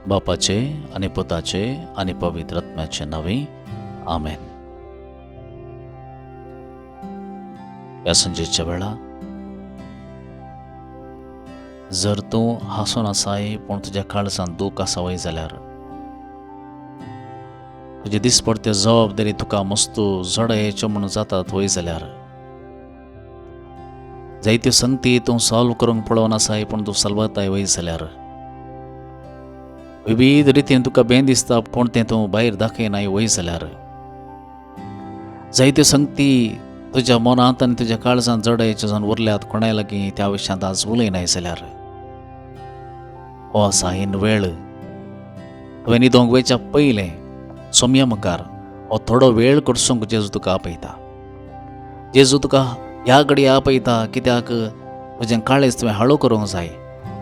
बापाचे आनी पुताचे आनी पवित्र आत्म्याचे नांवे, आमेन. ह्या सांजेच्या वेळा जर तूं हांसून आसाय पूण तुज्या काळजांत दूख आसा वय जाल्यार, तुजे दिसपडत्यो जबाबदारी तुका मस्तू जडयेच्यो म्हणून जातात वय जाल्यार, जायत्यो संगती तूं सॉल्व करूंक पळोवन आसाय पूण तूं सलवताय वय जाल्यार, विविध रितीन तुका बें दिसता पूण तें तूं भायर दाखयनाय वय जाल्यार, जायत्यो संगती तुज्या मनांत आनी तुज्या काळजांत जडयेच्यो जावन उरल्यात कोणाय लागीं त्या विशयांत आज उलयनाय जाल्यार, हो आसा हीन वेळ. तुवें न्हिदोंक वयच्या पयलें सोम्या मुखार हो थोडो वेळ करसूंक जेजू तुका आपयता. जेजू तुका ह्या घडये आपयता कित्याक तुजें काळेज तुवें हाळू करूंक जाय.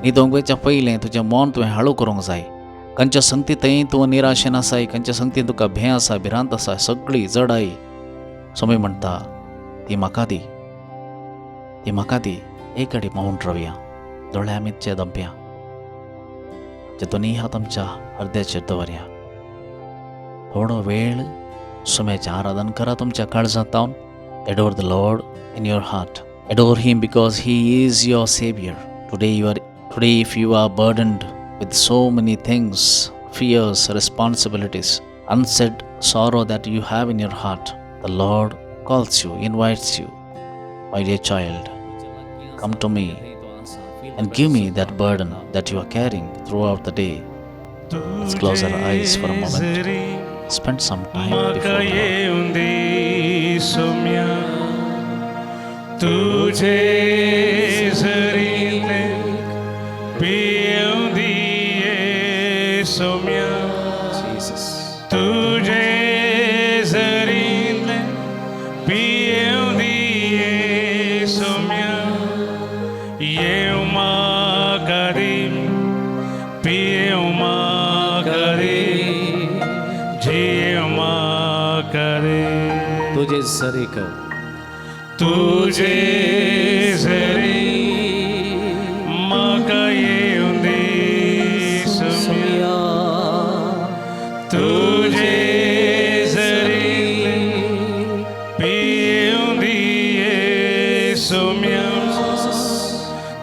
न्हिदोंक वयच्या पयलें तुजें मन तुवें हाळू करूंक जाय. खंयच्या संगती थंय तूं निराशेन आसाय, खंयच्या संगतीन तुका भें आसा, भिरांत आसा, सगळी जडाय सोमी म्हणटा ती म्हाका दी, ती म्हाका दी. एक घडी मावून रावया, दोळ्या मितचे दंपया, जे दोनूय हात आमच्या अर्द्याचेर दवरया. थोडो वेळ सुम्याचें आराधन करा तुमच्या काळजांत जावन. Adore the Lord in your heart. Adore him because he is your saviour. Today if you are burdened with so many things, fears, responsibilities, unsaid sorrow that you have in your heart, the Lord calls you, invites you. My dear child, come to me and give me that burden that you are carrying throughout the day. Let's close our eyes for a moment. Spend some time before the Lord. Somya तुझे जरींतले पियेवं दी सोम्या, तुझे जरींतले पियेवं दी सोम्या, येवं म्हाका दी, पियेवं म्हाका दी, जियेवं म्हाका दी. तुझे सरीक तुझे जरी म्हाका येवं दी सोम्या, तुझे जरी पियेवं दी सोम्या,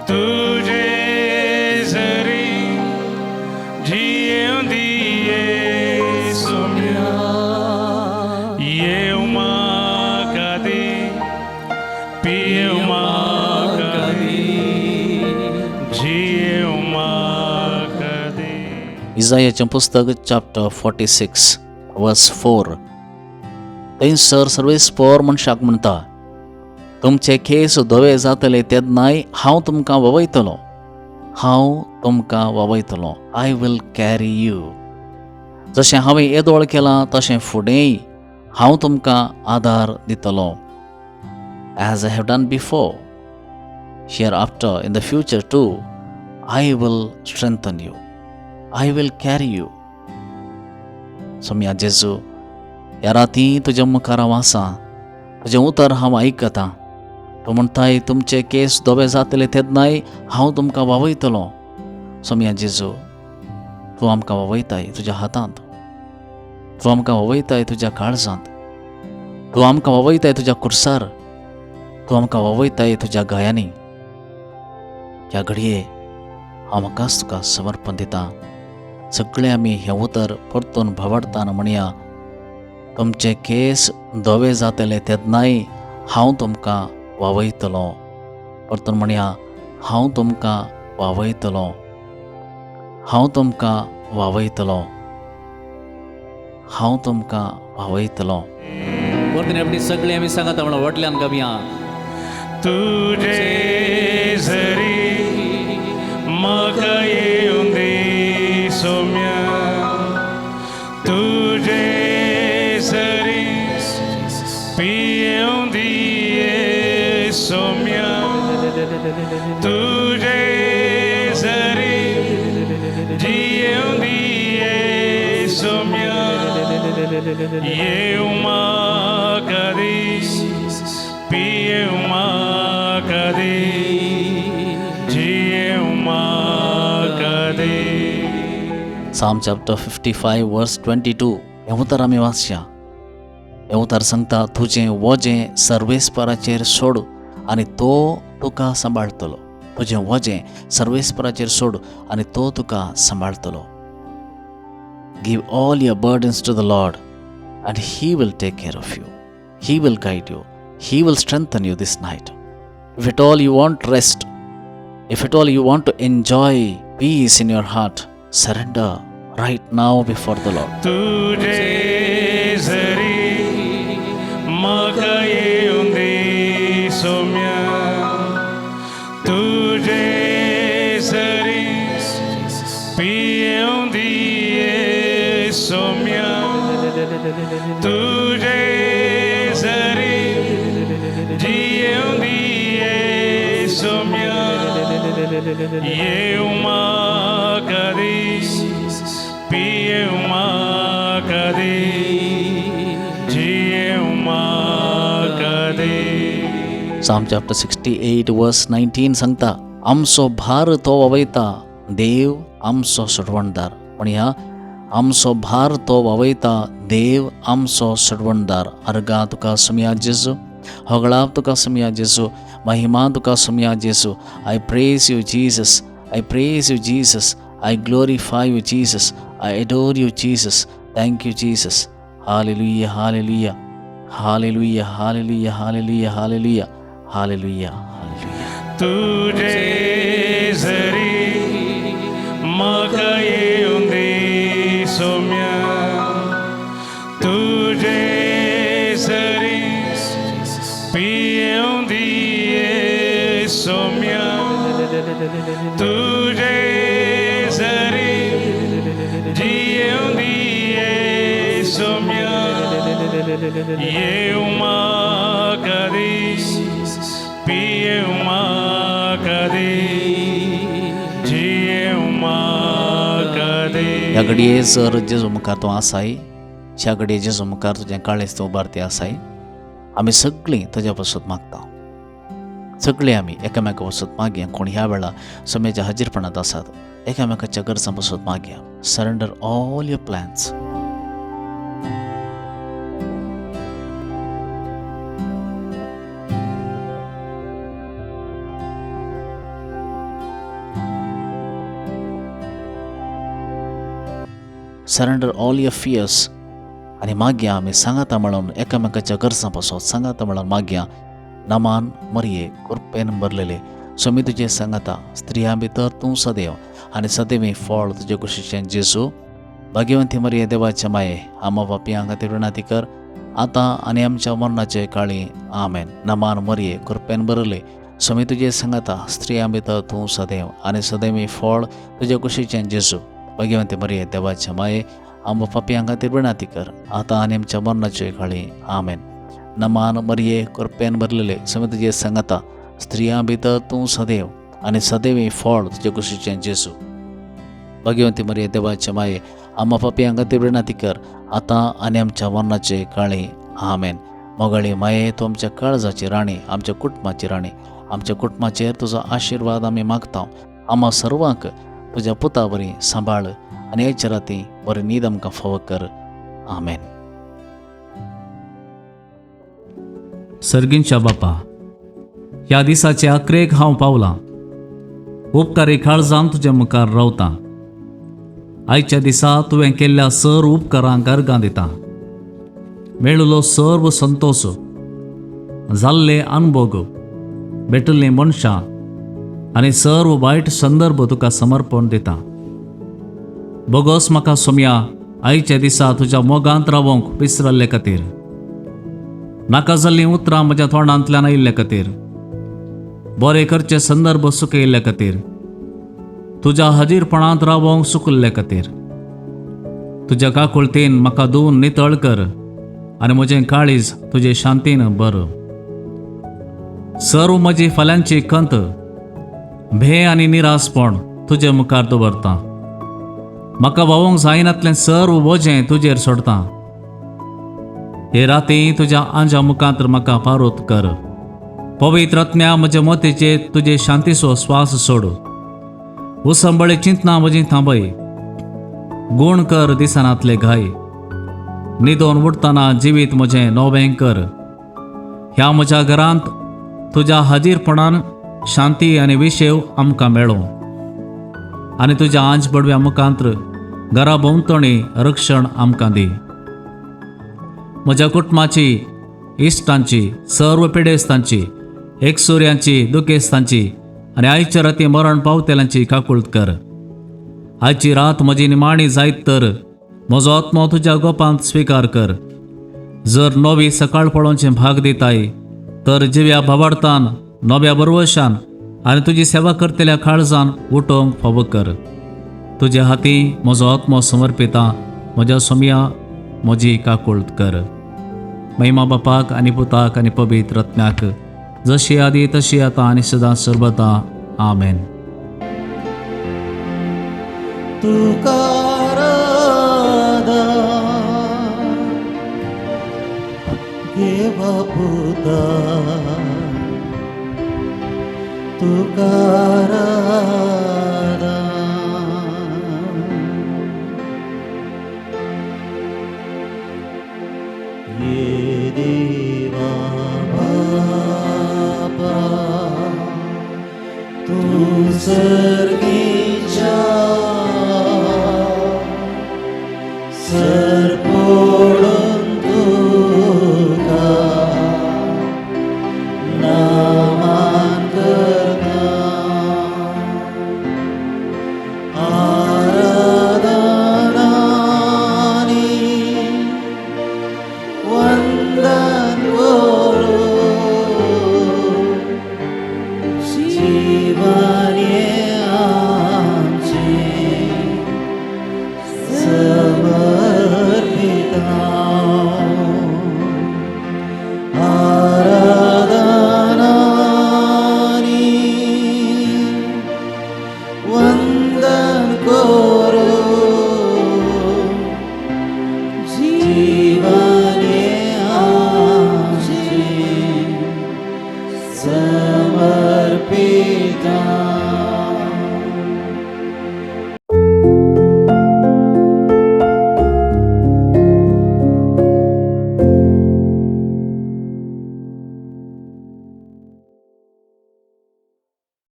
तुझे जरी जियेवं दी सोम्या, येवं म्हाका दी, पियेवं म्हाका दी, जियेवं म्हाका दी. इजायाचें पुस्तक चॅप्टर 46 वर्स 4. थंयसर सर्वेस्पोर मनशाक म्हणटा, तुमचे केस धवे जातले तेन्नाय हांव तुमकां ववयतलो, हांव तुमकां ववयतलो. I will carry you. जशें हांवें येदोळ केलां तशें फुडेंय हांव तुमकां आदार दितलो. As I have done before, hereafter in the future too I will strengthen you, I will carry you. Somya जेजू, ह्या राती तुज्या मुखार हांव आसा, तुजें उतर हांव आयकतां. तूं म्हणटाय तुमचे केस धवे जातले तेन्नाय हांव तुमकां वावयतलो. सोम्या जेजू, तूं आमकां वावयताय तुज्या हातांत, तूं आमकां वावयताय तुज्या काळजांत, तूं आमकां वावयताय तुज्या कुर्सार, तूं आमकां वावयताय तुज्या गायांनी. ह्या घडये हांव म्हाकाच तुका समर्पण दितां. सगळे आमी हें उतर परतून भावार्थान म्हणया, तुमचे केस धवे जातले तेन्नाय हांव तुमकां वावयतलो. परतून म्हणया, हांव तुमकां वावयतलो, हांव तुमकां वावयतलो, हांव तुमकां वावयतलो. परतून आपली सगळी आमी सांगता म्हणून व्हडल्यान गावया. तुझे जरी म्हाका येवं दी सोम्या, तुझे जरी पियेवं दी सोम्या, तुझे जरी जियेवं दी सोम्या, येवं म्हाका दी, पियेवं म्हाका दी, जियेवं म्हाका दी. Psalm chapter 55 verse 22 हें उतर आमी वाचया. हें उतर सांगता, तुजें वजें सर्वेस्पराचेर सोड आनी तो तुका सांबाळटलो. तुजें वजें सर्वेस्पराचेर सोड आनी तो तुका सांबाळटलो. Give all your burdens to the Lord and he will take care of you. He will guide you. He will strengthen you this night. If at all you want rest, if at all you want to enjoy peace in your heart, surrender right now before the Lord. तुजे सरी म्हाका येवंदी सोम्या, तुजे सरी पियेवंदी सोम्या, तुजे सरी जियेवंदी सोम्या, येवं म्हाका दी, पियेवं म्हाका दी, जियेवं म्हाका दी. Psalm chapter 68 verse 19 सांगता, आमचो भार तो वावयता, देव आमचो सोडवणदार. म्हणया, आमचो भार तो वावयता, देव आमचो सोडवणदार. अर्गां तुका सुमया जेजू, होगळाप तुका सुमया जेजू, महिमा तुका सुमया जेजू. I praise you Jesus, I praise you Jesus, I glorify you Jesus, I adore you Jesus. Thank you Jesus. Hallelujah, hallelujah, hallelujah, hallelujah, hallelujah, hallelujah, hallelujah, hallelujah. तुजे सरी म्हाका येवंदी सोम्या, तुजे सरी पियेवंदी सोम्या, तुजे सरी जियेवंदी सोम्या, येवं म्हाका दी, पियेवं म्हाका दी, जियेवं म्हाका दी. ह्या घडये जर जेजू मुखार तूं आसाय, ह्या घडये जेजू मुखार तुजें काळीज तूं उबारती आसाय, आमी सगळीं तुज्या पासत मागता. सगळीं आमी एकामेका पासत मागया. कोण ह्या वेळा सम्याच्या हाजीरपणांत आसात, एकामेकाच्या गरजां पासत मागया. Surrender all your plans. Surrender all your fears. आनी मागया आमी सांगाता म्हणून एकामेकाच्या गरजां पासत सांगाता म्हणून मागया. नमान मरये कृपेन भरलेले स्वामी तुजे सांगाता, स्त्रियां भितर तूं सदैव आनी सदैव फळ तुजे कुशीचें जेजू. भाग्यवंती मरये देवाचे माये, आमा पापयां खातीर विनंती कर आतां आनी आमच्या मरणाचे काळी. आमेन. नमान मरये कृपेन भरले स्वामी तुजे सांगाता, स्त्रियां भितर तूं सदैव आनी सदैव फळ तुजे कुशीचें जेजू. भाग्यवंती मरये देवाचे माये, आमकां पापयां खातीर विनंती कर आतां आनी आमच्या मरणाचे काळी. आमेन. नमान मरये कृपेन भरलेले स्वामी तुजे सांगाता, स्त्रियां भितर तूं सदैव आनी सदैव फळ तुजे कुशीचें जेजू. भाग्यवंती मरये देवाचे माये, आमकां पापयां खातीर विनंती कर आतां आनी आमच्या मरणाचे काळी. आमेन. मोगाळी माये, तूं आमच्या काळजाची राणी, आमच्या कुटुंबाची राणी. आमच्या कुटुंबाचेर तुजो आशिर्वाद आमी मागता. आम्हा सर्वांक तुज्या पुता बरी सांबाळ आनी आयच्या राती बरी न्हीद आमकां फावो कर. आमेन. सर्गींच्या बापा, ह्या दिसाचे अकरेक हांव पावलां. उपकारी काळजान तुज्या मुखार रावतां. आयच्या दिसा तुवें केल्ल्या सर उपकारांक अर्गां दिता. मेळिल्लो सर्व संतोश, जाल्ले अनभोग, भेटिल्लीं मनशां आनी सर्व वायट संदर्भ तुका समर्पण दिता. बोगोस म्हाका सोमया आयच्या दिसा तुज्या मोगांत रावोंक विसरल्ले खातीर, नाका जाल्लीं उतरां म्हज्या तोंडांतल्यान आयिल्ले खातीर, बरे करचे संदर्भ सुकयिल्ले खातीर, तुज्या हाजीरपणांत रावोंक सुकल्ले खातीर. तुज्या काकुळतेन म्हाका धुवन नितळ कर आनी म्हजें काळीज तुजे शांतीन बर. सर्व म्हजी फाल्यांची खंत, भे आनी निरासपण तुजे मुखार दवरता. म्हाका व्हांवूंक जायनातलें सर्व वजें तुजेर सोडता. हे राती तुज्या आंजा मुखांत म्हाका पारोत कर. पवित्र आत्म्या म्हज्या मतीचेर तुजे शांतीचो स्वास सोड. उसंबळे चिंतना म्हजी थांबय. गूण कर दिसनातले घाय. न्हिदोन उठतना जिवीत म्हजें नवें कर. ह्या म्हज्या घरांत तुज्या हाजीरपणान शांती आनी विशेव आमकां मेळो आनी तुज्या आंज बडव्या मुखांत्र घरा भोंवतणी रक्षण आमकां दी. म्हज्या कुटुंबाची, इश्टांची, सर्व पिडेस्तांची, एकसुऱ्यांची, दुखेस्तांची आनी आयच्या राती मरण पावतेल्यांची काकूळत कर. आयची रात म्हजी निमाणी जायत तर म्हजो आत्मो तुज्या गोपांत स्विकार कर. जर नवी सकाळ पळोवचें भाग दिताय तर जिव्या भावार्थान, नव्या बरवशान आनी तुजी सेवा करतल्या काळजान उठोवंक फावो कर. तुज्या हाती म्हजो आत्मो समर्पिता. म्हज्या सोमया, म्हजी काकूळत कर. महिमा बापाक आनी पुताक आनी पवित्र रत्न्याक, जशी आदी तशी आतां आनी सदां सर्वता. आमेन. तुकाराधा देवा पुता, तुकाराधा. ये देवा बापा, तूं.